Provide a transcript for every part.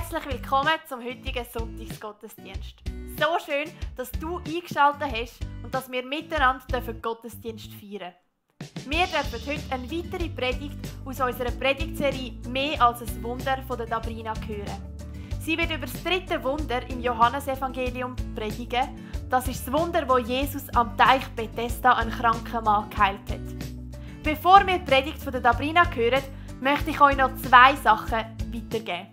Herzlich willkommen zum heutigen Sonntagsgottesdienst. So schön, dass du eingeschaltet hast und dass wir miteinander den Gottesdienst feiern. Wir dürfen heute eine weitere Predigt aus unserer Predigtserie «Mehr als ein Wunder» von der Dabrina hören. Sie wird über das dritte Wunder im Johannesevangelium predigen. Das ist das Wunder, wo Jesus am Teich Bethesda einen kranken Mann geheilt hat. Bevor wir die Predigt von der Dabrina hören, möchte ich euch noch zwei Sachen weitergeben.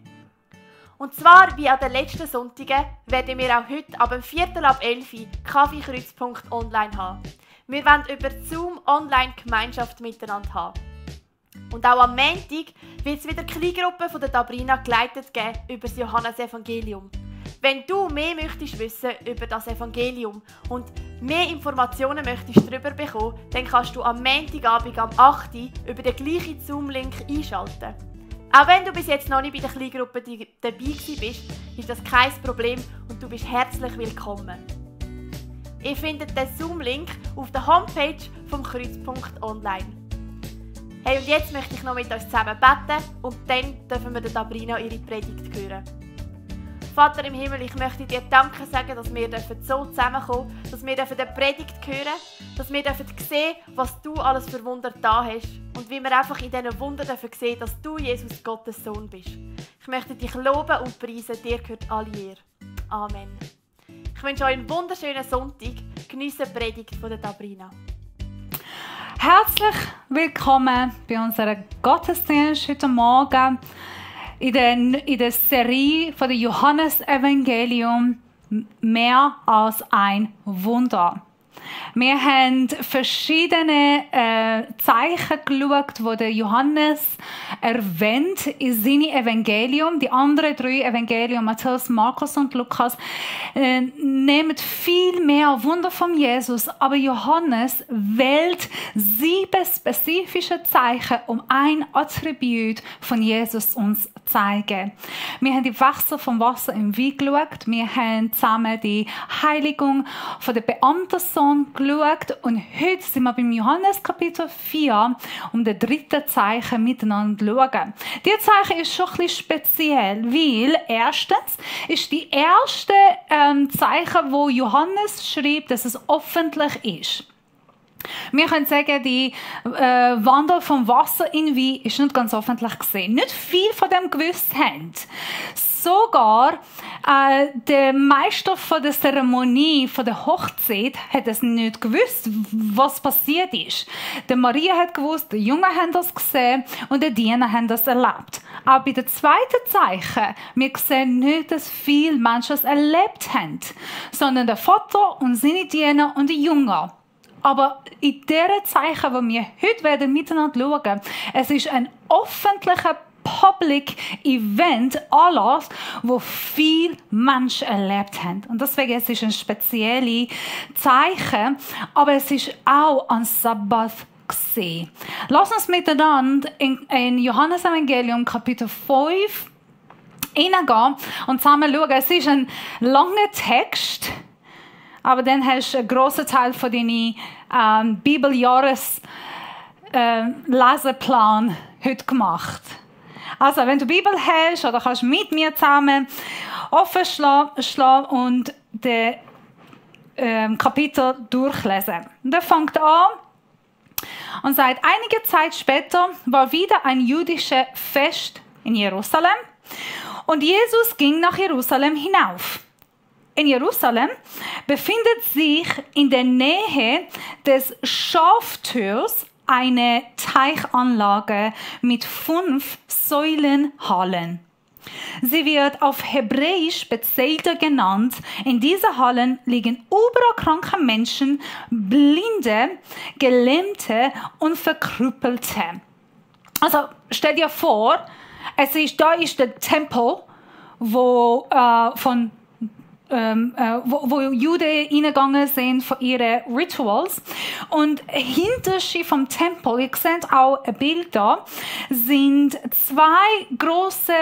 Und zwar, wie an den letzten Sonntagen, werden wir auch heute ab 11:15 Kaffeekreuz.online online haben. Wir wollen über Zoom online Gemeinschaft miteinander haben. Und auch am Montag wird es wieder Kleingruppen von der Dabrina geleitet geben über das Johannesevangelium. Wenn du mehr möchtest wissen über das Evangelium und mehr Informationen möchtest darüber bekommen, dann kannst du am Montagabend am 8 Uhr über den gleichen Zoom-Link einschalten. Auch wenn du bis jetzt noch nicht bei der Kleingruppe dabei bist, ist das kein Problem und du bist herzlich willkommen. Ihr findet den Zoom-Link auf der Homepage vom Kreuz.online. Hey, und jetzt möchte ich noch mit uns zusammen beten und dann dürfen wir der Dabrina ihre Predigt hören. Vater im Himmel, ich möchte dir Danke sagen, dass wir so zusammenkommen dürfen, dass wir die Predigt hören, dass wir sehen, was du alles für Wunder da hast und wie wir einfach in diesen Wundern sehen, dass du, Jesus, Gottes Sohn bist. Ich möchte dich loben und preisen, dir gehört alle Ehre. Amen. Ich wünsche euch einen wunderschönen Sonntag. Geniesse die Predigt von der Dabrina. Herzlich willkommen bei unserem Gottesdienst heute Morgen in der Serie von der Johannesevangelium «Mehr als ein Wunder». Wir haben verschiedene Zeichen geschaut, die der Johannes erwähnt in seinem Evangelium. Die anderen drei Evangelien, Matthäus, Markus und Lukas, nehmen viel mehr Wunder von Jesus. Aber Johannes wählt 7 spezifische Zeichen, um ein Attribut von Jesus uns zu zeigen. Wir haben die Wechsel vom Wasser im Wein geschaut. Wir haben zusammen die Heiligung von der Beamtensohn geschaut. Und heute sind wir beim Johannes Kapitel 4, um das dritte Zeichen miteinander zu schauen. Dieses Zeichen ist schon ein bisschen speziell, weil erstens ist die erste Zeichen, wo Johannes schreibt, dass es öffentlich ist. Wir können sagen, die Wandel vom Wasser in Wein ist nicht ganz öffentlich gesehen. Nicht viel von dem gewusst haben. Sogar der Meister von der Zeremonie, von der Hochzeit, hat es nicht gewusst, was passiert ist. Der Maria hat gewusst, die Jungen haben das gesehen und die Diener haben das erlebt. Aber bei dem zweiten Zeichen, wir sehen nicht, dass viele Menschen es erlebt haben, sondern der Vater und seine Diener und die Jungen. Aber in dieser Zeichen, die wir heute werden miteinander schauen, es ist ein öffentlicher Public Event, Anlass, wo viele Menschen erlebt haben. Und deswegen es ist ein spezielles Zeichen, aber es ist auch an Sabbat gesehen. Lass uns miteinander in Johannes Evangelium Kapitel 5 hineingehen und zusammen schauen. Es ist ein langer Text, aber dann hast du einen grossen Teil von deinem Bibeljahres Leseplan heute gemacht. Also, wenn du Bibel hast, oder kannst du mit mir zusammen offen schlagen und den Kapitel durchlesen. Und er fängt an und sagt, einige Zeit später war wieder ein jüdisches Fest in Jerusalem und Jesus ging nach Jerusalem hinauf. In Jerusalem befindet sich in der Nähe des Schaftürs eine Teichanlage mit 5 Säulenhallen. Sie wird auf Hebräisch Bethesda genannt. In diesen Hallen liegen überall kranke Menschen, Blinde, Gelähmte und Verkrüppelte. Also stell dir vor, da ist der Tempel, wo von wo Juden hineingegangen sind für ihre Rituals. Und hinter vom Tempel, ihr seht auch ein Bild da, sind zwei große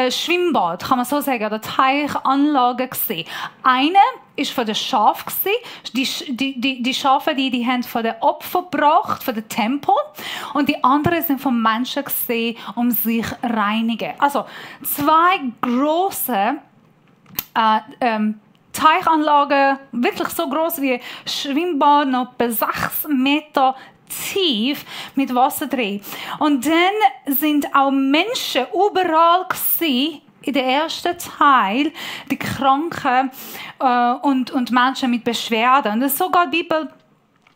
Schwimmbad, kann man so sagen, oder Teichanlagen gesehen. Eine ist für das Schaf gewesen. Die Schafe, die haben für den Opfer gebracht, für den Tempel. Und die anderen sind von Menschen gesehen, um sich zu reinigen. Also zwei große Teichanlagen, wirklich so groß wie Schwimmbad, noch bis 6 Meter tief mit Wasser drin. Und dann sind auch Menschen überall gewesen, in der ersten Teil, die Kranken und Menschen mit Beschwerden. Und das sogar die Bibel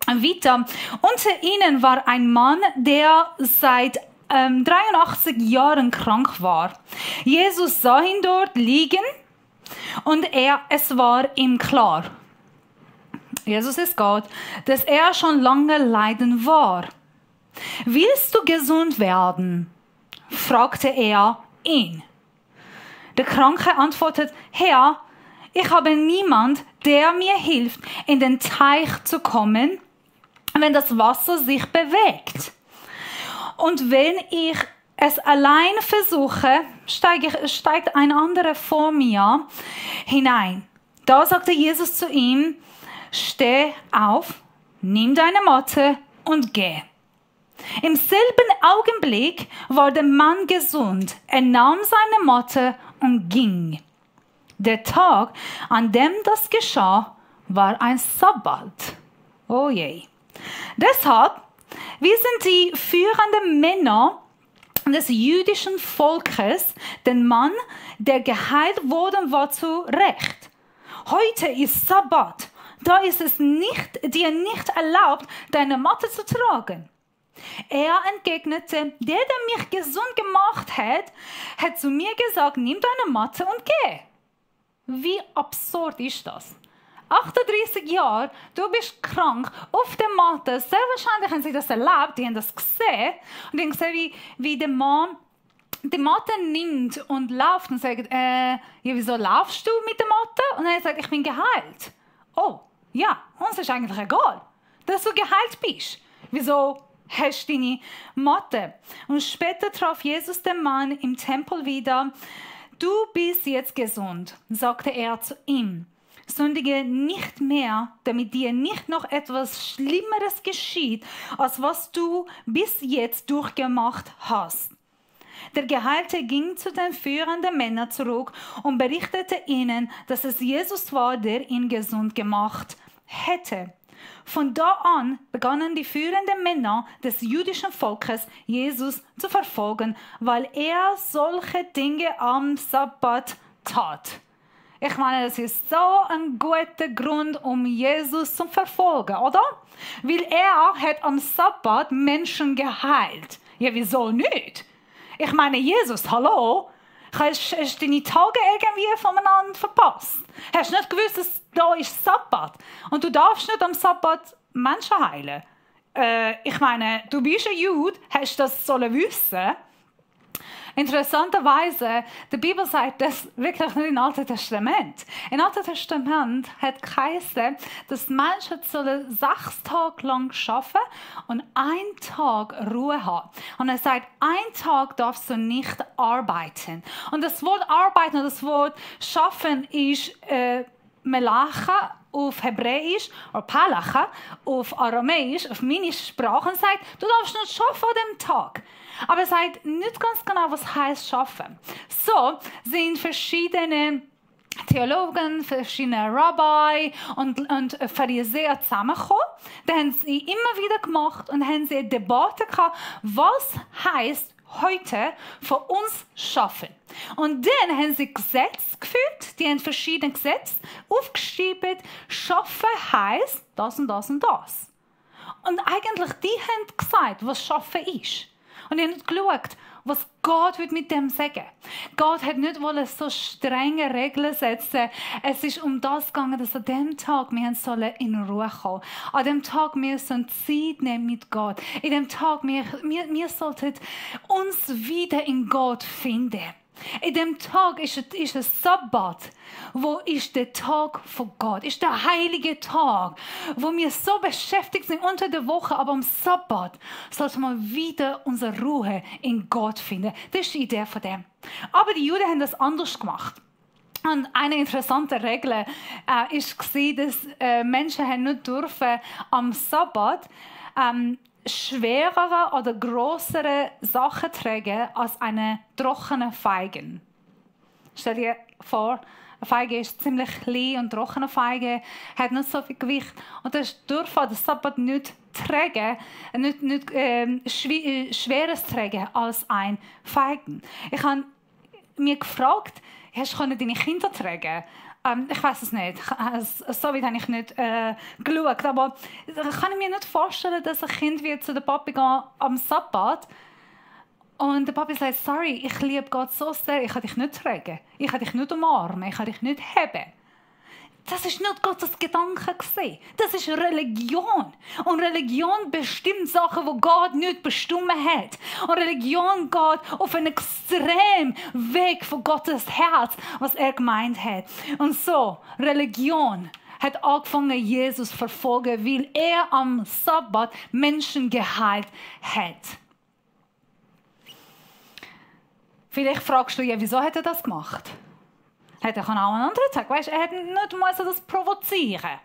weiter. Unter ihnen war ein Mann, der seit 83 Jahren krank war. Jesus sah ihn dort liegen und es war ihm klar, Jesus ist Gott, dass er schon lange leiden war. Willst du gesund werden? Fragte er ihn. Der Kranke antwortet, Herr, ich habe niemand, der mir hilft, in den Teich zu kommen, wenn das Wasser sich bewegt. Und wenn ich es allein versuche, steigt ein anderer vor mir hinein. Da sagte Jesus zu ihm, steh auf, nimm deine Matte und geh. Im selben Augenblick war der Mann gesund. Er nahm seine Matte und ging. Der Tag, an dem das geschah, war ein Sabbat. Oh je. Deshalb, wir sind die führenden Männer des jüdischen Volkes, den Mann, der geheilt worden war, zu Recht. Heute ist Sabbat. Da ist es dir nicht erlaubt, deine Matte zu tragen. Er entgegnete, der mich gesund gemacht hat zu mir gesagt, nimm deine Matte und geh. Wie absurd ist das? 38 Jahre, du bist krank, auf der Matte. Sehr wahrscheinlich haben sie das erlebt, die haben das gesehen. Und die haben gesehen, wie der Mann die Matte nimmt und läuft und sagt, ja, wieso laufst du mit der Matte? Und er sagt, ich bin geheilt. Oh, ja, uns ist eigentlich egal, dass du geheilt bist. Wieso hast du deine Matte? Und später traf Jesus den Mann im Tempel wieder. Du bist jetzt gesund, sagte er zu ihm. Sündige nicht mehr, damit dir nicht noch etwas Schlimmeres geschieht, als was du bis jetzt durchgemacht hast. Der Geheilte ging zu den führenden Männern zurück und berichtete ihnen, dass es Jesus war, der ihn gesund gemacht hätte. Von da an begannen die führenden Männer des jüdischen Volkes, Jesus zu verfolgen, weil er solche Dinge am Sabbat tat. Ich meine, das ist so ein guter Grund, um Jesus zu verfolgen, oder? Weil er hat am Sabbat Menschen geheilt. Ja, wieso nicht? Ich meine, Jesus, hallo? Hast du deine Tage irgendwie voneinander verpasst? Hast du nicht gewusst, dass da ist Sabbat? Und du darfst nicht am Sabbat Menschen heilen? Ich meine, du bist ein Jude, hast das sollen wissen. Interessanterweise, die Bibel sagt das wirklich nicht im Alten Testament. Im Alten Testament hat geheißen, dass Menschen 6 Tage lang arbeiten und 1 Tag Ruhe haben. Und er sagt, 1 Tag darfst du nicht arbeiten. Und das Wort arbeiten, das Wort schaffen ist Melacha auf Hebräisch oder Palacha auf Aramäisch, auf meine Sprache, und sagt, du darfst nicht arbeiten an dem Tag. Aber er sagt nicht ganz genau, was heißt schaffen. So sind verschiedene Theologen, verschiedene Rabbi und Pharisäer zusammengekommen. Da haben sie immer wieder gemacht und haben sie eine Debatte gehabt, was heißt heute für uns schaffen. Und dann haben sie Gesetze geführt, die haben verschiedene Gesetze aufgeschrieben. Schaffen heißt das und das und das. Und eigentlich, die haben gesagt, was Schaffen ist. Und ich habe geschaut, was Gott mit dem sagen. Gott hat nicht so strenge Regeln setzen. Es ist um das gegangen, dass an dem Tag wir in Ruhe kommen. An dem Tag wir Zeit nehmen mit Gott. In dem Tag wir sollten uns wieder in Gott finden. In dem Tag ist ein Sabbat, wo ist der Tag von Gott, ist der heilige Tag, wo wir so beschäftigt sind unter der Woche, aber am Sabbat sollte man wieder unsere Ruhe in Gott finden. Das ist die Idee von dem. Aber die Juden haben das anders gemacht. Und eine interessante Regel ist, dass Menschen haben nicht dürfen am Sabbat schwerere oder größere Sachen tragen als eine trockene Feige. Stell dir vor, eine Feige ist ziemlich klein und trockene Feige hat nicht so viel Gewicht. Und das dürfen der Sabbat nicht tragen, nicht Schweres tragen als ein Feigen. Ich habe mich gefragt, hast du deine Kinder tragen? Ich weiß es nicht. So weit habe ich nicht geschaut. Aber kann ich mir nicht vorstellen, dass ein Kind wie zu der Papi gehen am Sabbat und der Papi sagt, sorry, ich liebe Gott so sehr, ich kann dich nicht tragen. Ich kann dich nicht umarmen, ich kann dich nicht heben. Das ist nicht Gottes Gedanke gewesen. Das ist Religion. Und Religion bestimmt Sachen, die Gott nicht bestimmt hat. Und Religion geht auf einen extremen Weg von Gottes Herz, was er gemeint hat. Und so, Religion hat angefangen, Jesus zu verfolgen, weil er am Sabbat Menschen geheilt hat. Vielleicht fragst du ja, wieso hat er das gemacht? Hätte er auch einen anderen Tag. Weißt, er hätte nicht das provozieren.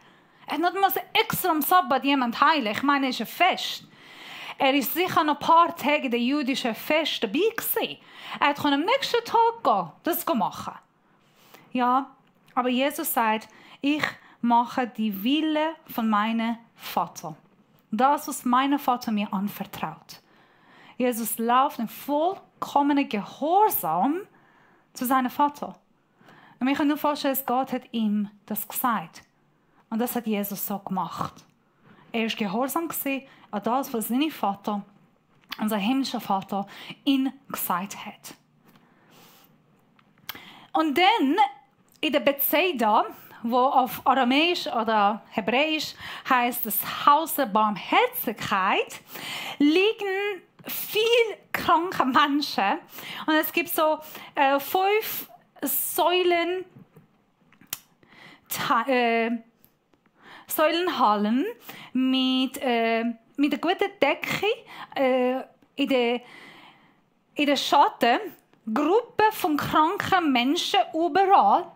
Er hat nicht extra am Sabbat jemand heilen. Ich meine, es ist ein Fest. Er ist sicher noch ein paar Tage in der jüdischen Fest dabei gewesen. Er hätte am nächsten Tag gehen, das machen. Ja, aber Jesus sagt, ich mache die Wille von meinem Vater. Das, was mein Vater mir anvertraut. Jesus läuft in vollkommenen Gehorsam zu seinem Vater. Und ich kann nur vorstellen, dass Gott hat ihm das gesagt. Und das hat Jesus so gemacht. Er war gehorsam an das, was sein Vater, unser himmlischer Vater, ihm gesagt hat. Und dann in der Bethsaida, wo auf Aramäisch oder Hebräisch heißt das Haus der Barmherzigkeit, liegen viele kranke Menschen. Und es gibt so 5 Säulenhallen mit einer guten Decke in der Schatten, Gruppen von kranken Menschen überall.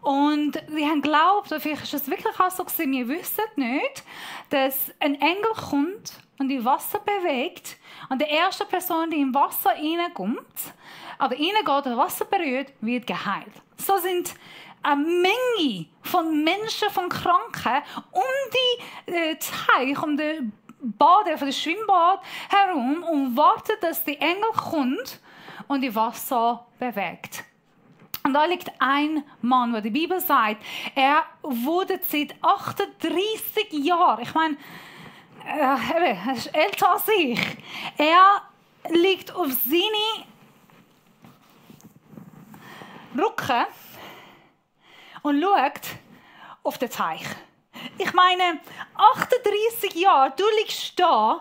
Und sie haben geglaubt, vielleicht ist es wirklich auch so gewesen, wir wissen nicht, dass ein Engel kommt und die Wasser bewegt und die erste Person, die im Wasser reinkommt, oder reingeht oder Wasser berührt, wird geheilt. So sind eine Menge von Menschen, von Kranken um die Teich, um den Bade, von dem Schwimmbad herum und warten, dass der Engel kommt und die Wasser bewegt. Und da liegt ein Mann, wo die Bibel sagt, er wurde seit 38 Jahren, ich meine, er ist älter als ich, er liegt auf seine Rücken und schaut auf den Teich. Ich meine, 38 Jahre, du liegst da.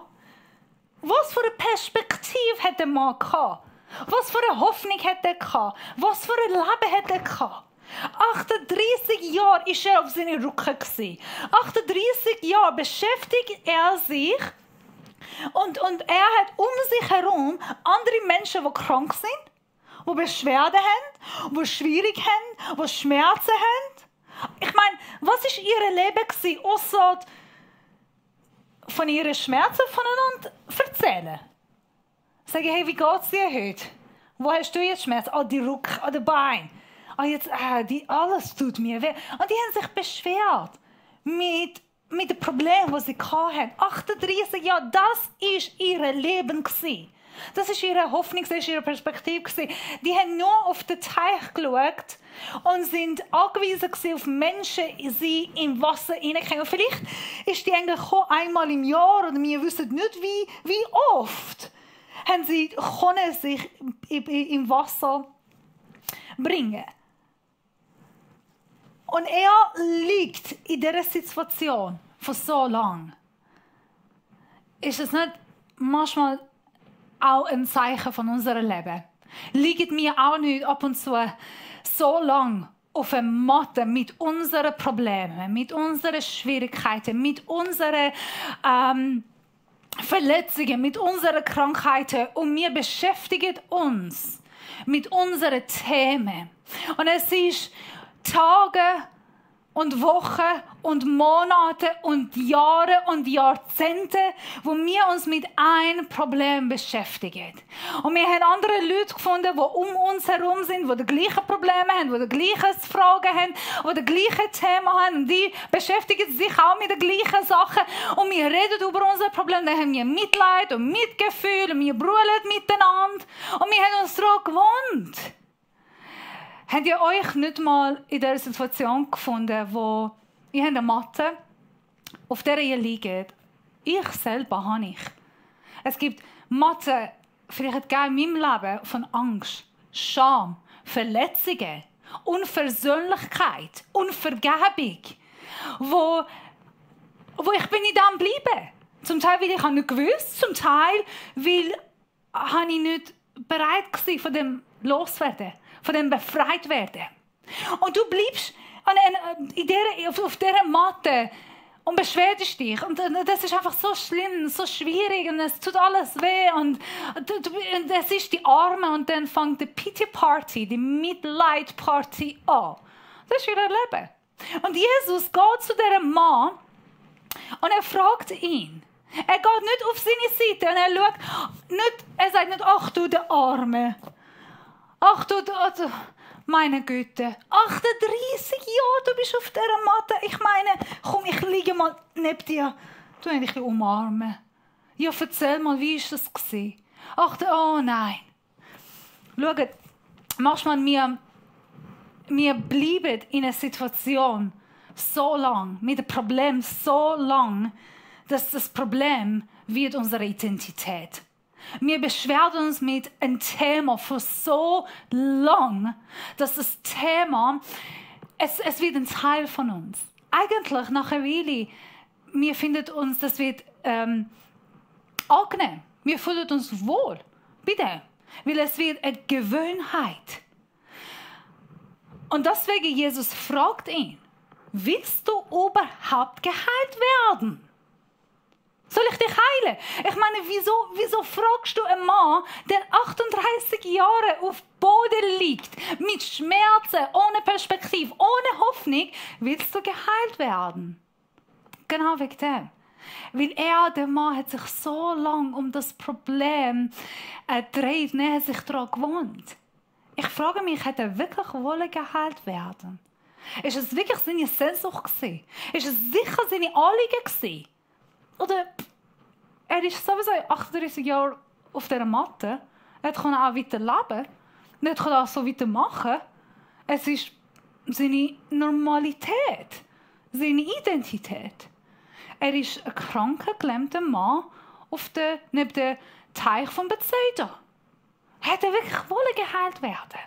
Was für eine Perspektive hat der Mann gehabt? Was für eine Hoffnung hat er gehabt? Was für ein Leben hat er gehabt? 38 Jahre war er auf seinen Rücken. 38 Jahre beschäftigt er sich und er hat um sich herum andere Menschen, die krank sind, die Beschwerden haben, die schwierig haben, die Schmerzen haben. Ich meine, was war ihr Leben, ausser von ihren Schmerzen voneinander erzählen? Sagen, hey, wie geht es dir heute? Wo hast du jetzt Schmerzen? Oh, die Rücken, oh, die Beine. Oh, jetzt, alles tut mir weh. Und die haben sich beschwert mit den Problemen, die sie hatten. 38 Jahre, das war ihr Leben. Das war ihre Hoffnung, das war ihre Perspektive. Die haben nur auf den Teich geschaut und sind angewiesen auf Menschen, die im Wasser hineinkommen. Vielleicht ist die Engel einmal im Jahr, oder wir wissen nicht, wie oft, haben sie können sich im Wasser bringen. Und er liegt in dieser Situation für so lang. Ist es nicht manchmal auch ein Zeichen von unserem Leben? liegt mir auch nicht ab und zu so lang auf der Matte mit unseren Problemen, mit unseren Schwierigkeiten, mit unseren Verletzungen, mit unseren Krankheiten und wir beschäftigen uns mit unseren Themen. Und es ist Tage und Wochen und Monate und Jahre und Jahrzehnte, wo wir uns mit einem Problem beschäftigen. Und wir haben andere Leute gefunden, die um uns herum sind, die die gleichen Probleme haben, die die gleichen Fragen haben, die das gleiche Thema haben. Und die beschäftigen sich auch mit den gleichen Sachen. Und wir reden über unsere Probleme. Dann haben wir Mitleid und Mitgefühl und wir brüllen miteinander. Und wir haben uns daran gewohnt. Habt ihr euch nicht mal in dieser Situation gefunden, wo ihr habt eine Matte, auf der ihr liegt? Ich selber habe ich. Es gibt Matten, vielleicht in meinem Leben, von Angst, Scham, Verletzungen, Unversöhnlichkeit, Unvergebung, wo ich bin nicht am bleiben. Zum Teil, weil ich nicht gewusst, zum Teil, weil ich nicht bereit war, von dem loszuwerden. Von dem befreit werden. Und du bleibst auf dieser Matte und beschwerst dich. Und das ist einfach so schlimm, so schwierig und es tut alles weh. Und es ist die Arme und dann fängt die Pity Party, die Mitleid Party an. Das ist ihr Leben. Und Jesus geht zu diesem Mann und er fragt ihn. Er geht nicht auf seine Seite und er schaut nicht, er sagt nicht, ach du, der Arme. Ach du, meine Güte, 38 Jahre, du bist auf dieser Matte. Ich meine, komm, ich liege mal neben dir. Du willst dich umarmen. Ja, erzähl mal, wie war das? Ach, oh nein. Schaut, manchmal wir bleiben in einer Situation so lang, mit einem Problem so lang, dass das Problem wird unsere Identität. Wir beschweren uns mit einem Thema für so lang, dass das Thema, es wird ein Teil von uns. Eigentlich, nach einer Weile, wir finden uns, das wird angenehm. Wir fühlen uns wohl bei dem, weil es wird eine Gewohnheit. Und deswegen, Jesus fragt ihn, willst du überhaupt geheilt werden? Soll ich dich heilen? Ich meine, wieso fragst du einen Mann, der 38 Jahre auf dem Boden liegt, mit Schmerzen, ohne Perspektive, ohne Hoffnung, willst du geheilt werden? Genau wegen dem. Weil der Mann hat sich so lange um das Problem gedreht, er hat sich daran gewohnt. Ich frage mich, hat er wirklich wollen geheilt werden? Ist es wirklich seine Sehnsucht gewesen? Ist es sicher seine Anliegen gewesen? Oder er ist sowieso 38 Jahre auf dieser Matte. Er kann auch weiter leben. Er kann auch so weitermachen. Es ist seine Normalität, seine Identität. Er ist ein kranker, gelähmter Mann neben dem Teich von Bethsaida. Hat er wirklich wollen geheilt werden?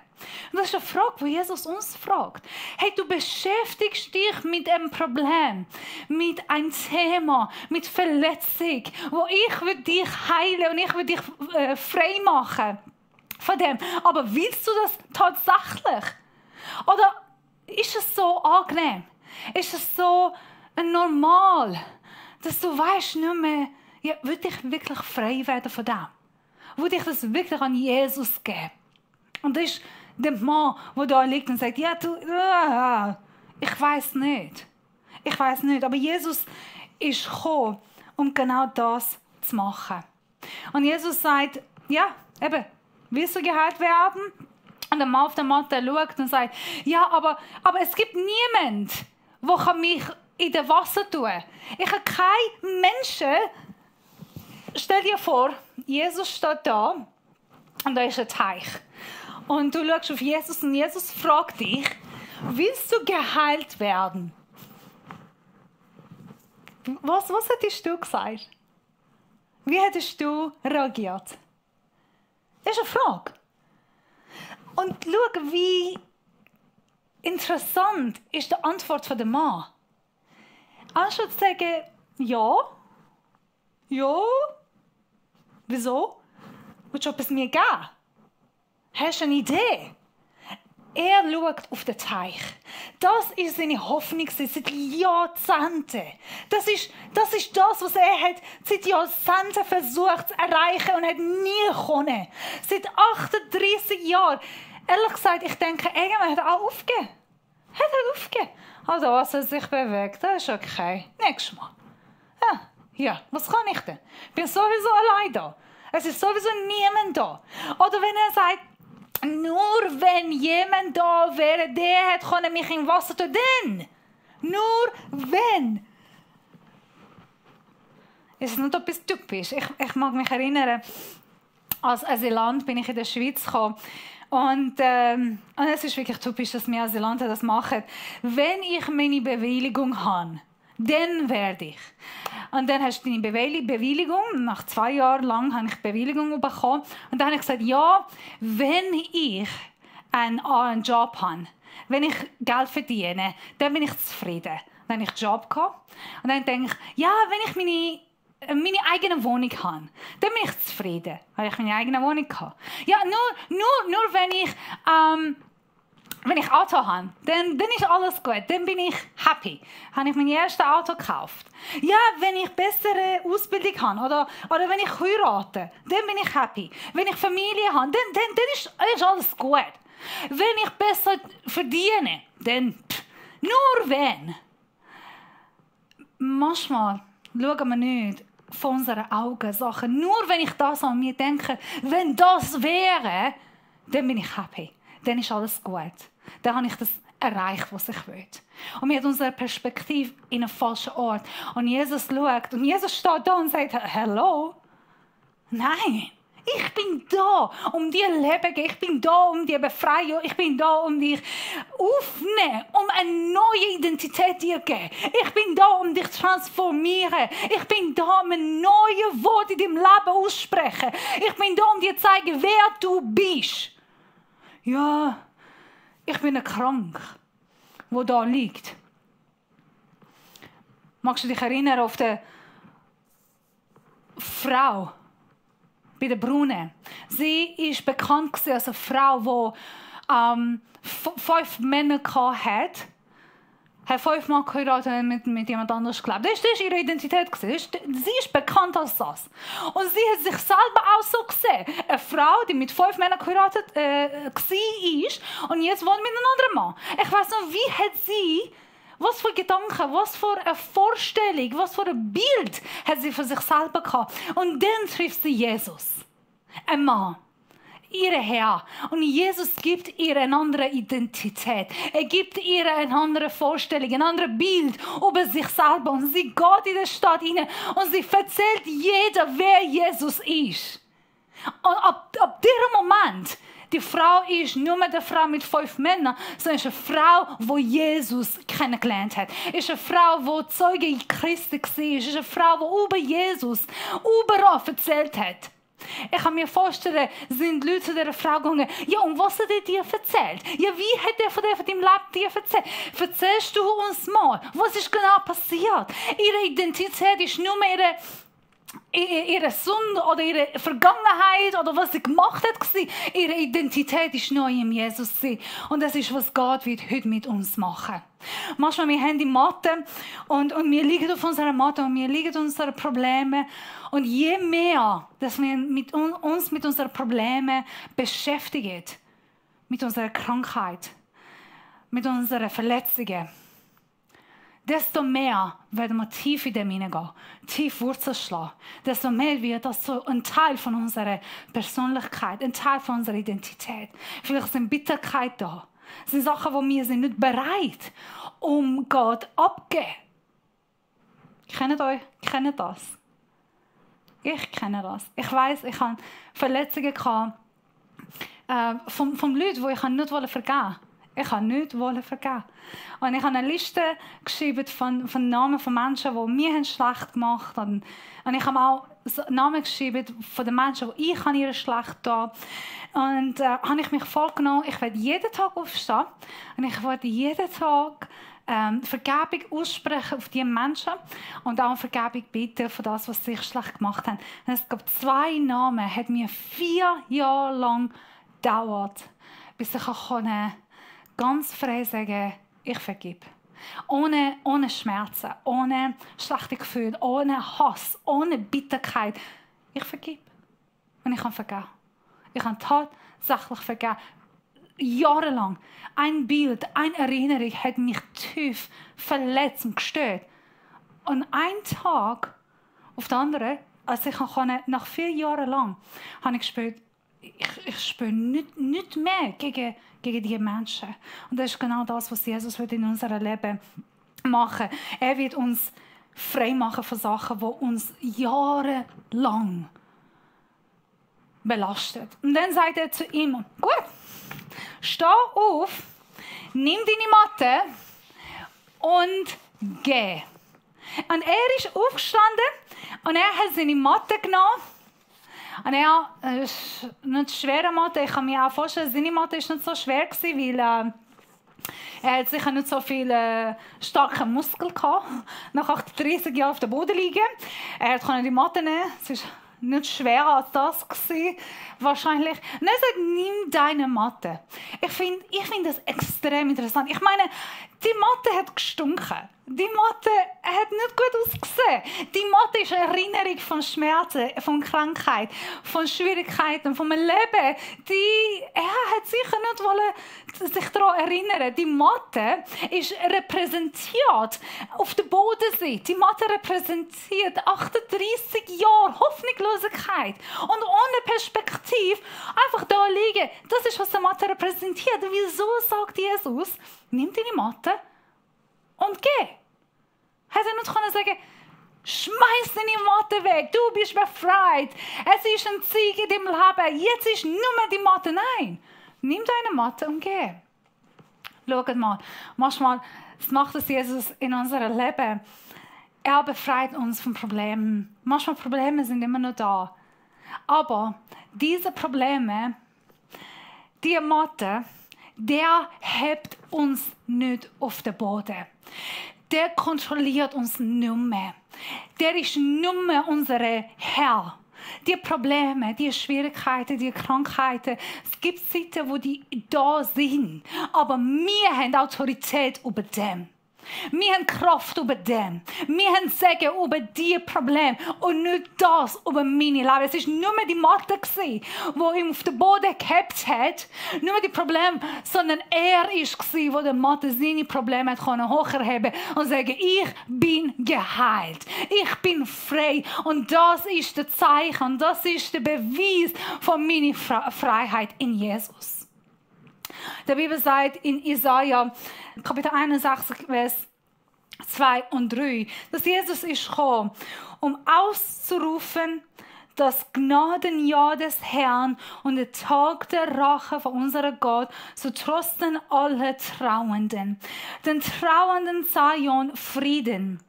Und das ist eine Frage, die Jesus uns fragt. Hey, du beschäftigst dich mit einem Problem, mit einem Thema, mit Verletzung, wo ich will dich heilen und ich will dich frei machen von dem. Aber willst du das tatsächlich? Oder ist es so angenehm? Ist es so normal, dass du weißt nicht mehr, ja, will ich wirklich frei werden von dem? Will ich das wirklich an Jesus geben? Und das ist der Mann, der da liegt und sagt, ja, ich weiß nicht. Ich weiß nicht. Aber Jesus ist gekommen, um genau das zu machen. Und Jesus sagt, ja, eben, willst du geheilt werden? Und der Mann auf der Matte schaut und sagt, ja, aber es gibt niemanden, der mich in das Wasser tun kann. Ich habe keinen Menschen. Stell dir vor, Jesus steht da und da ist ein Teich. Und du schaust auf Jesus und Jesus fragt dich, willst du geheilt werden? Was hättest du gesagt? Wie hättest du reagiert? Das ist eine Frage. Und schau, wie interessant ist die Antwort von dem Mann. Anstatt zu sagen, ja, wieso? Willst du etwas mir geben? Hast du eine Idee? Er schaut auf den Teich. Das ist seine Hoffnung seit Jahrzehnten. Das ist das, was er hat seit Jahrzehnten versucht zu erreichen und hat nie können. Seit 38 Jahren. Ehrlich gesagt, ich denke, irgendwann hat er auch aufgegeben. Also, was er sich bewegt, das ist okay. Nächstes Mal. Ja, was kann ich denn? Ich bin sowieso allein da. Es ist sowieso niemand da. Oder wenn er sagt, nur wenn jemand da wäre, der hätte mich im Wasser tun. Dann. Nur wenn. Es ist nicht etwas typisch. Ich mag mich erinnern, als Asylant bin ich in der Schweiz gekommen. Und es ist wirklich typisch, dass wir Asylanten das machen. Wenn ich meine Bewilligung habe, dann werde ich. Und dann hast du deine Bewilligung. Nach 2 Jahren lang habe ich die Bewilligung bekommen. Und dann habe ich gesagt, ja, wenn ich einen Job habe, wenn ich Geld verdiene, dann bin ich zufrieden. Dann habe ich einen Job gehabt. Und dann denke ich, ja, wenn ich meine eigene Wohnung habe, dann bin ich zufrieden. Weil ich meine eigene Wohnung habe. Ja, nur wenn ich Auto habe, dann ist alles gut. Dann bin ich happy. Habe ich mein erstes Auto gekauft. Ja, wenn ich bessere Ausbildung habe oder wenn ich heirate, dann bin ich happy. Wenn ich Familie habe, dann ist alles gut. Wenn ich besser verdiene, dann nur wenn. Manchmal schauen wir nicht von unseren Augen Sachen. Nur wenn ich das an mir denke, wenn das wäre, dann bin ich happy. Dann ist alles gut. Dann habe ich das erreicht, was ich will. Und wir haben unsere Perspektive in einen falschen Ort. Und Jesus schaut und Jesus steht da und sagt, hallo? Nein, ich bin da, um dir Leben zu geben. Ich bin da, um dir befreien. Ich bin da, um dich aufzunehmen, um eine neue Identität dir zu geben. Ich bin da, um dich zu transformieren. Ich bin da, um ein neues Wort in deinem Leben auszusprechen. Ich bin da, um dir zu zeigen, wer du bist. Ja, ich bin krank, wo da liegt. Magst du dich erinnern auf die Frau bei der Brune? Sie ist bekannt als eine Frau, die 5 Männer hatte. Hat 5 Mal geheiratet mit jemand anderes gelebt. Das war ihre Identität. Sie ist bekannt als das. Und sie hat sich selber auch so gesehen. Eine Frau, die mit 5 Männern geheiratet war und jetzt wohnt mit einem anderen Mann. Ich weiss noch, wie hat sie, was für Gedanken, was für eine Vorstellung, was für ein Bild hat sie für sich selber gehabt. Und dann trifft sie Jesus. Ein Mann. Ihr Herr. Und Jesus gibt ihr eine andere Identität. Er gibt ihr eine andere Vorstellung, ein anderes Bild über sich selber. Und sie geht in die Stadt hinein und sie erzählt jeder, wer Jesus ist. Und ab diesem Moment, die Frau ist nicht mehr eine Frau mit 5 Männern, sondern ist eine Frau, die Jesus kennengelernt hat. Ist eine Frau, die Zeuge Christi war. Ist eine Frau, die über Jesus überall erzählt hat. Ich kann mir vorstellen, sind Leute zu dieser Frau gegangen, ja, und was hat er dir erzählt? Ja, wie hat er von deinem Leben dir erzählt? Erzählst du uns mal, was ist genau passiert? Ihre Identität ist nur mehr ihre Sünde oder ihre Vergangenheit oder was sie gemacht hat. Ihre Identität ist neu in Jesus. Und das ist, was Gott wird heute mit uns machen. Manchmal wir haben die Matte und wir liegen auf unserer Matte und wir liegen unsere Probleme. Und je mehr, dass wir uns mit unseren Problemen beschäftigen, mit unserer Krankheit, mit unseren Verletzungen, desto mehr werden wir tief in dem hineingehen, tief Wurzeln schlagen. Desto mehr wird das so ein Teil von unserer Persönlichkeit, ein Teil von unserer Identität. Vielleicht sind Bitterkeit da. Das sind Sachen, wo wir sind nicht bereit, um Gott abzugeben. Kennt euch? Kennt das? Ich kenne das. Ich weiss, ich hatte Verletzungen von Leuten, die ich nicht vergeben wollte. Ich wollte nicht vergeben. Und ich habe eine Liste geschrieben von Namen von Menschen, die mir schlecht gemacht haben. Und ich habe auch Namen geschrieben von den Menschen, die ich ihre schlecht getan habe. Und habe ich mich vorgenommen, ich werde jeden Tag aufstehen und ich werde jeden Tag Vergebung aussprechen auf diese Menschen und auch Vergebung bitten für das, was sie schlecht gemacht haben. Und es gab 2 Namen, hat mir 4 Jahre lang dauert, bis ich ganz frei sagen kann, ich vergib. Ohne Schmerzen, ohne schlechte Gefühle, ohne Hass, ohne Bitterkeit. Ich vergib. Und ich kann vergeben. Ich kann tatsächlich vergeben. Jahrelang. Ein Bild, eine Erinnerung hat mich tief verletzt und gestört. Und ein Tag auf den anderen, als ich nach 4 Jahren lang, habe ich gespürt, ich spüre nicht mehr gegen diese Menschen. Und das ist genau das, was Jesus in unserem Leben machen will. Er wird uns frei machen von Sachen, die uns jahrelang belastet. Und dann sagt er zu ihm, gut, steh auf, nimm deine Matte und geh. Und er ist aufgestanden und er hat seine Matte genommen. Und er ist nicht schwere Matte. Ich kann mir auch vorstellen, seine Matte war nicht so schwer, weil er hat sicher nicht so viele starke Muskeln gehabt. Nach 38 Jahren auf dem Boden liegen. Er konnte die Matte nehmen. Es war nicht schwerer als das gewesen, wahrscheinlich. Und er sagt, nimm deine Matte. Ich finde das extrem interessant. Ich meine, die Matte hat gestunken. Die Matte hat nicht gut ausgesehen. Die Matte ist eine Erinnerung von Schmerzen, von Krankheit, von Schwierigkeiten, vom Leben. Er hat sicher nicht wollen sich daran erinnern. Die Matte ist repräsentiert auf der Bodensee. Die Matte repräsentiert 38 Jahre Hoffnungslosigkeit und ohne Perspektive einfach da liegen. Das ist, was die Matte repräsentiert. Wieso sagt Jesus, nimm deine Matte und geh? Hätte er nicht sagen, schmeiß deine Matte weg, du bist befreit. Es ist ein Sieg in deinem Leben. Jetzt ist nur mehr die Matte. Nein, nimm deine Matte und geh. Schaut mal, manchmal macht es Jesus in unserem Leben. Er befreit uns von Problemen. Manchmal Probleme sind immer noch da. Aber diese Probleme, die Matte, der hebt uns nicht auf den Boden. Der kontrolliert uns nicht mehr. Der ist nicht mehr unser Herr. Die Probleme, die Schwierigkeiten, die Krankheiten, es gibt Zeiten, wo die da sind. Aber wir haben Autorität über dem. Wir haben Kraft über dem. Wir haben Segen über diese Probleme und nicht das über meine Leben. Es war nur mehr die Matte, die ihm auf den Boden gehabt hat. Nicht mehr die Probleme, sondern er war, der Matte seine Probleme hochheben und sagen, ich bin geheilt. Ich bin frei. Und das ist das Zeichen, das ist der Beweis von meiner Freiheit in Jesus. Die Bibel sagt in Jesaja, Kapitel 61, Vers 2 und 3, dass Jesus ist gekommen, um auszurufen, das Gnadenjahr des Herrn und der Tag der Rache von unserem Gott zu trösten alle Trauenden. Den Trauenden Zion Frieden,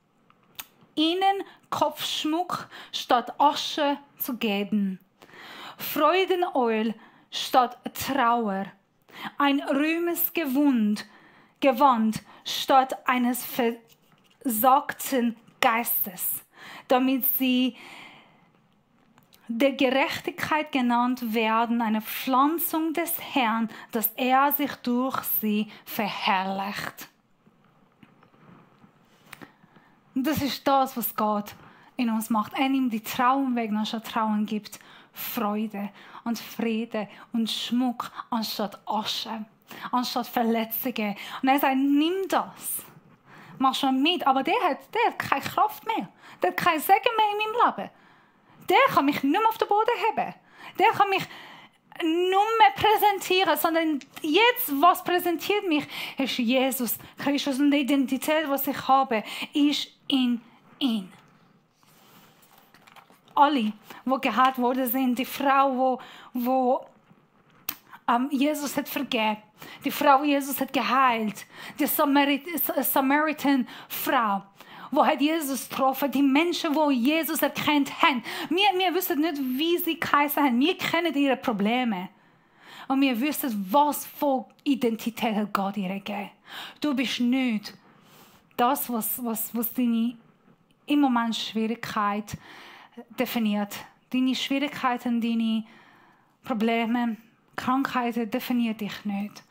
ihnen Kopfschmuck statt Asche zu geben, Freudenöl statt Trauer, ein Rühmesgewand statt eines versagten Geistes, damit sie der Gerechtigkeit genannt werden, eine Pflanzung des Herrn, dass er sich durch sie verherrlicht. Das ist das, was Gott in uns macht. Er nimmt die Trauer weg, anstatt Trauer gibt Freude und Friede und Schmuck anstatt Asche, anstatt Verletzungen. Und er sagt, nimm das. Mach schon mit. Aber der hat keine Kraft mehr. Der hat kein Segen mehr in meinem Leben. Der kann mich nicht mehr auf den Boden heben. Der kann mich nicht mehr präsentieren, sondern jetzt, was präsentiert mich, ist Jesus Christus. Und die Identität, die ich habe, ist in ihm. Alle, die geheilt worden sind, die Frau, wo Jesus hat vergeben, die Frau, die Jesus hat geheilt, die Samaritan-Frau, wo hat Jesus getroffen, die Menschen, die Jesus erkannt haben. Wir wissen nicht, wie sie geheißen haben. Wir kennen ihre Probleme. Und wir wissen, was für Identität hat Gott ihr gegeben. Du bist nicht das, was deine im Moment Schwierigkeit definiert. Deine Schwierigkeiten, deine Probleme Krankheit definiert dich nicht,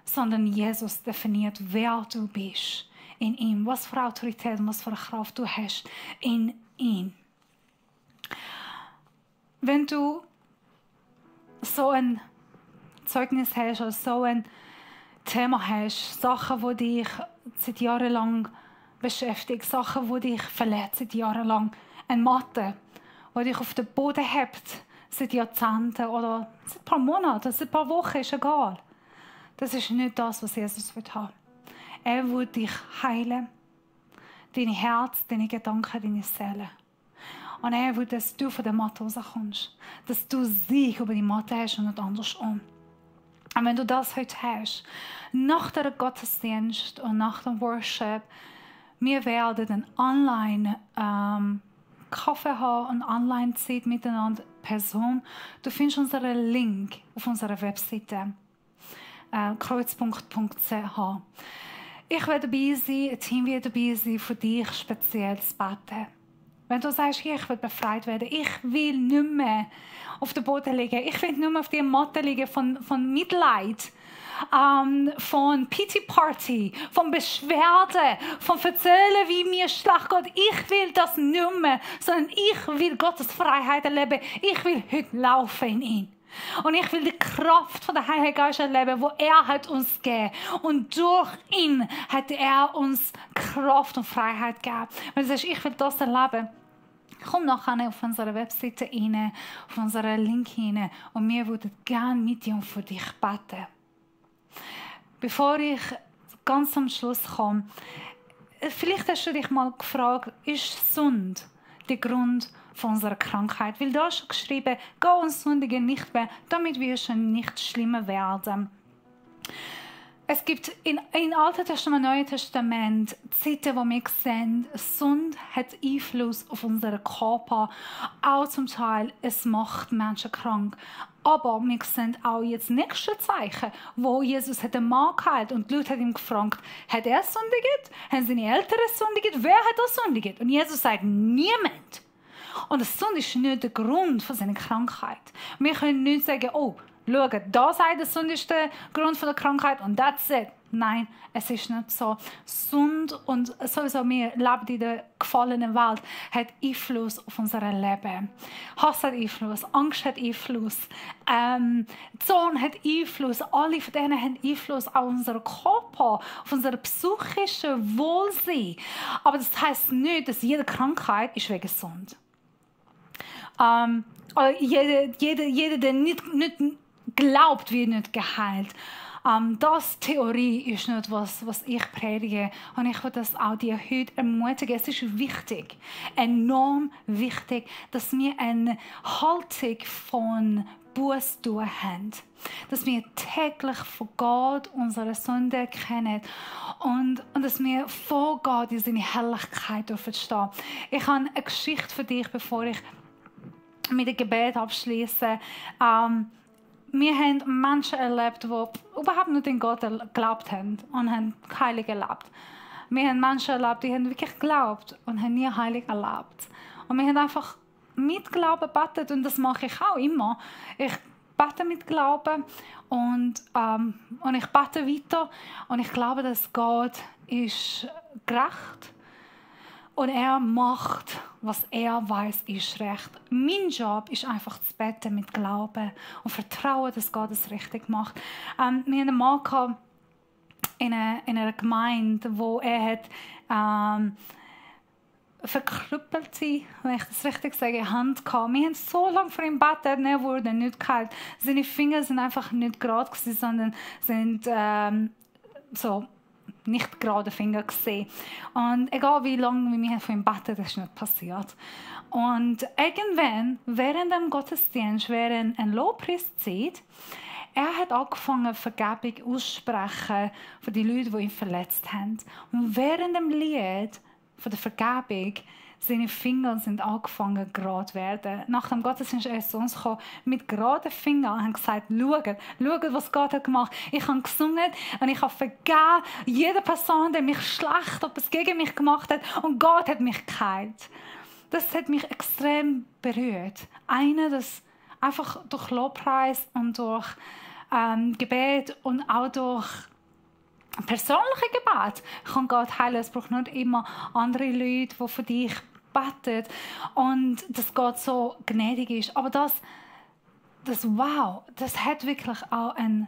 sondern Jesus definiert, wer du bist in ihm, was für Autorität und was für Kraft du hast in ihm. Wenn du so ein Zeugnis hast oder so ein Thema hast, Sachen, die dich seit Jahren lang beschäftigen, Sachen, die dich verletzen seit Jahren lang, eine Matte, die dich auf den Boden hebt seit Jahrzehnten oder seit ein paar Monaten, seit ein paar Wochen, ist egal. Das ist nicht das, was Jesus will haben. Er will dich heilen, dein Herz, deine Gedanken, deine Seele. Und er will, dass du von der Matte rauskommst, dass du Sieg über die Matte hast und nicht andersrum. Und wenn du das heute hast, nach der Gottesdienst und nach dem Worship, wir werden einen Online-Kaffee haben, eine Online-Zeit miteinander per Zoom. Du findest unseren Link auf unserer Webseite, kreuzpunkt.ch. Ich werde dabei sein, ein Team wird dabei sein, für dich speziell zu beten. Wenn du sagst, ich will befreit werden, ich will nicht mehr auf dem Boden liegen, ich will nicht mehr auf der Matte liegen von Mitleid, von Pity-Party, von Beschwerden, von Erzählen, wie mir schlecht geht. Ich will das nicht mehr, sondern ich will Gottes Freiheit erleben. Ich will heute laufen in ihn. Und ich will die Kraft von der Heiligen Geist erleben, wo er hat uns gegeben. Und durch ihn hat er uns Kraft und Freiheit gegeben. Wenn du sagst, ich will das erleben, komm nachher auf unsere Webseite rein, auf unseren Link rein. Und wir würden gerne mit dir und für dich beten. Bevor ich ganz am Schluss komme, vielleicht hast du dich mal gefragt, ist Sünde der Grund von unserer Krankheit? Weil da ist schon geschrieben, geh und sündige nicht mehr, damit wir schon nicht schlimmer werden. Es gibt in Alten Testament und Neuen Testament Zeiten, wo wir sehen, Sünde hat Einfluss auf unseren Körper. Auch zum Teil, es macht Menschen krank. Aber wir sehen auch jetzt das nächste Zeichen, wo Jesus hat einen Mann geheilt und die Leute haben ihn gefragt, hat er sündigt? Haben seine Eltern sündigt? Wer hat das sündigt? Und Jesus sagt, niemand. Und das Sünde ist nicht der Grund für seine Krankheit. Wir können nicht sagen, oh, schau, da sei der Sünde ist der Grund für die Krankheit und that's it. Nein, es ist nicht so. Sünde und sowieso wir leben in der gefallenen Welt hat Einfluss auf unser Leben. Hass hat Einfluss, Angst hat Einfluss, Zorn hat Einfluss. Alle von denen haben Einfluss auf unseren Körper, auf unser psychisches Wohlsein. Aber das heisst nicht, dass jede Krankheit ist wegen Sünde. Jeder, der nicht glaubt, wird nicht geheilt. Das Theorie ist nicht was ich predige. Und ich will das auch dir heute ermutigen. Es ist wichtig, enorm wichtig, dass wir eine Haltung von Buße haben. Dass wir täglich von Gott unsere Sünde kennen. Und dass wir vor Gott in seine Herrlichkeit stehen. Ich habe eine Geschichte für dich, bevor ich mit dem Gebet abschließe. Wir haben Menschen erlebt, die überhaupt nicht in Gott geglaubt haben und haben heilig erlebt. Wir haben Menschen erlebt, die haben wirklich geglaubt und haben nie heilig erlebt. Und wir haben einfach mit Glauben gebetet und das mache ich auch immer. Ich bete mit Glauben und ich bete weiter und ich glaube, dass Gott ist gerecht. Und er macht, was er weiß, ist recht. Mein Job ist einfach zu beten mit Glauben und Vertrauen, dass Gott es richtig macht. Wir hatten einen Mann in einer Gemeinde, wo er hat verkrüppelte, wenn ich das richtig sage, Hand gehabt. Wir haben so lange für ihn gebetet, er wurde nicht geheilt. Seine Finger sind einfach nicht gerade gewesen, sondern sind so nicht gerade Finger gesehen. Und egal wie lange wir von ihm beten, das ist nicht passiert. Und irgendwann, während dem Gottesdienst, während ein Lobpreiszeit, er hat angefangen, Vergebung auszusprechen für die Leute, die ihn verletzt haben. Und während dem Lied von der Vergebung, seine Finger sind angefangen, gerade zu werden. Nach dem Gottesdienst ist er zu uns gekommen, mit geraden Fingern und hat gesagt, schaut, was Gott hat gemacht. Ich habe gesungen und ich habe vergeben jede Person, die mich schlecht oder etwas gegen mich gemacht hat. Und Gott hat mich geheilt. Das hat mich extrem berührt. Einer, das einfach durch Lobpreis und durch Gebet und auch durch persönliche Gebet kann Gott heilen. Es braucht nicht immer andere Leute, die für dich beten und dass Gott so gnädig ist. Aber das hat wirklich auch eine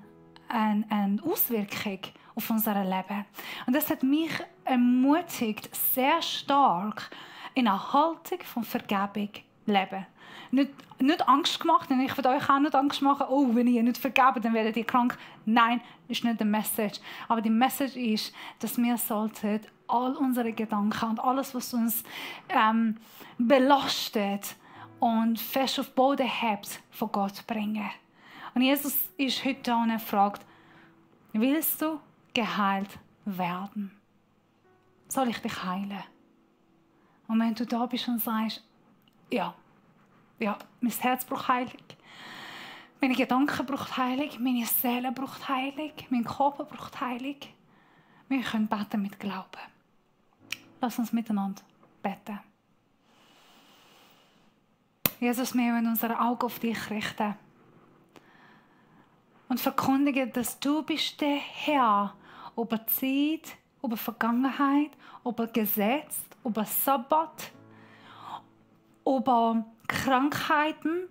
Auswirkung auf unser Leben. Und das hat mich ermutigt, sehr stark in einer Haltung von Vergebung zu leben. Nicht Angst gemacht, und ich will euch auch nicht Angst machen, oh, wenn ihr nicht vergebt, dann werdet ihr krank. Nein, das ist nicht die Message. Aber die Message ist, dass wir sollten all unsere Gedanken und alles, was uns belastet und fest auf Boden hebt, von Gott bringen. Und Jesus ist heute da und er fragt, willst du geheilt werden? Soll ich dich heilen? Und wenn du da bist und sagst, ja, mein Herz braucht Heilung, meine Gedanken braucht Heilung, meine Seele braucht Heilung, mein Körper braucht Heilung. Wir können beten mit Glauben. Lass uns miteinander beten. Jesus, wir wollen unsere Augen auf dich richten und verkündigen, dass du bist der Herr über Zeit, über Vergangenheit, über Gesetz, über Sabbat, über Krankheiten,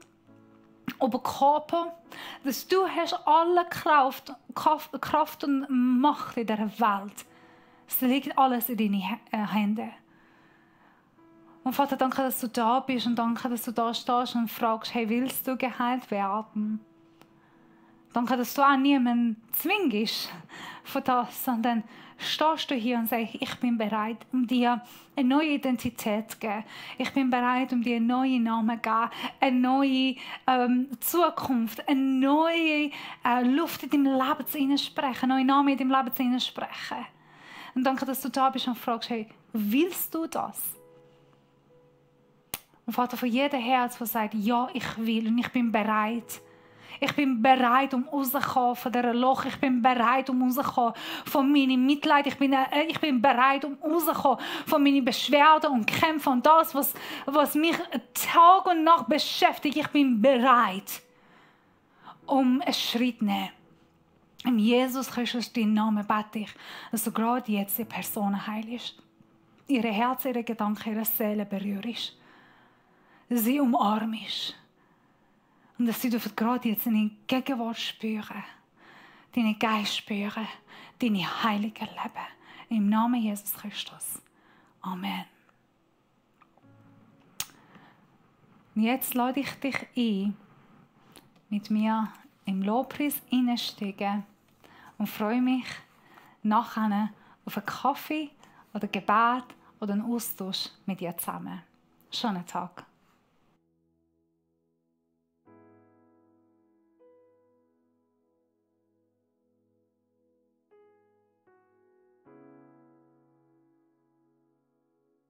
über Körper, dass du hast alle Kraft und Macht in dieser Welt. Es liegt alles in deinen Händen. Und Vater, danke, dass du da bist und danke, dass du da stehst und fragst, hey, willst du geheilt werden? Danke, dass du auch niemanden zwingst von das, sondern stehst du hier und sagst, ich bin bereit, um dir eine neue Identität zu geben. Ich bin bereit, um dir einen neuen Namen zu geben, eine neue Zukunft, eine neue Luft in deinem Leben zu hineinsprechen, einen neuen Namen in deinem Leben zu hineinsprechen. Und danke, dass du da bist und fragst, hey, willst du das? Und Vater, von jedem Herz, das sagt, ja, ich will und ich bin bereit. Ich bin bereit, um rauszukommen von diesem Loch. Ich bin bereit, um rauszukommen von meinem Mitleid. Ich bin bereit, um rauszukommen von meinen Beschwerden und Kämpfen und das, was mich Tag und Nacht beschäftigt. Ich bin bereit, um einen Schritt zu nehmen. In Jesus Christus, dein Name, bete ich, dass du gerade jetzt die Person heilst. Ihre Herz, ihre Gedanken, ihre Seele berührst. Sie umarmst. Und dass sie gerade jetzt deine Gegenwart spüren, deinen Geist spüren, deine Heilige leben. Im Namen Jesus Christus. Amen. Und jetzt lade ich dich ein, mit mir im Lobpreis hineinsteigen und freue mich nachher auf einen Kaffee oder Gebet oder einen Austausch mit dir zusammen. Schönen Tag.